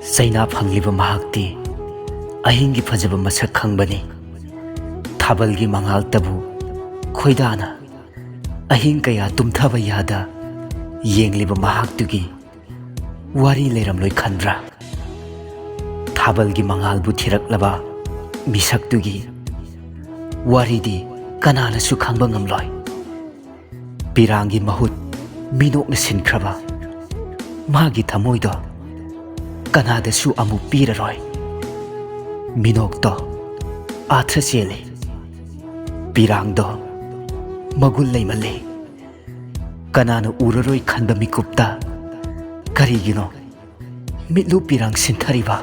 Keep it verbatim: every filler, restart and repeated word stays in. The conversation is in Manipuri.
ꯆꯩꯅꯥ ꯐꯪꯂꯤꯕ ꯃꯍꯥꯛꯇꯤ ꯑꯍꯤꯡꯒꯤ ꯐꯖꯕ ꯃꯁꯛ ꯈꯪꯕꯅꯤ꯫ ꯊꯥꯕꯜꯒꯤ ꯃꯉꯥꯜꯇꯕꯨ ꯈꯣꯏꯗꯥꯅ ꯑꯍꯤꯡ ꯀꯌꯥ ꯇꯨꯝꯊꯕ ꯌꯥꯗ ꯌꯦꯡꯂꯤꯕ ꯃꯍꯥꯛꯇꯨꯒꯤ ꯋꯥꯔꯤ ꯂꯩꯔꯝꯂꯣꯏ ꯈꯟꯕ꯭ꯔꯥ? ꯊꯥꯕꯜꯒꯤ ꯃꯉꯥꯜꯕꯨ ꯊꯤꯔꯛꯂꯕ ꯃꯤꯁꯛꯇꯨꯒꯤ ꯋꯥꯔꯤꯗꯤ ꯀꯅꯥꯅꯁꯨ ꯈꯪꯕ ꯉꯝꯂꯣꯏ꯫ ꯄꯤꯔꯥꯡꯒꯤ ꯃꯍꯨꯠ ꯃꯤꯅꯣꯛꯅ ꯁꯤꯟꯈ꯭ꯔꯕ ꯃꯥꯒꯤ ꯊꯃꯣꯏꯗꯣ ꯀꯅꯥꯗꯁꯨ ꯑꯃꯨꯛ ꯄꯤꯔꯔꯣꯏ꯫ ꯃꯤꯅꯣꯛꯇꯣ ꯑꯥꯊ꯭ꯔ ꯆꯦꯜꯂꯤ꯫ ꯄꯤꯔꯥꯡꯗꯣ ꯃꯒꯨꯟ ꯂꯩꯃꯜꯂꯤ꯫ ꯀꯅꯥꯅ ꯎꯔꯔꯣꯏ ꯈꯟꯕ ꯃꯤꯀꯨꯞꯇ ꯀꯔꯤꯒꯤꯅꯣ ꯃꯤꯠꯂꯨ ꯄꯤꯔꯥꯡ ꯁꯤꯟꯊꯔꯤꯕ?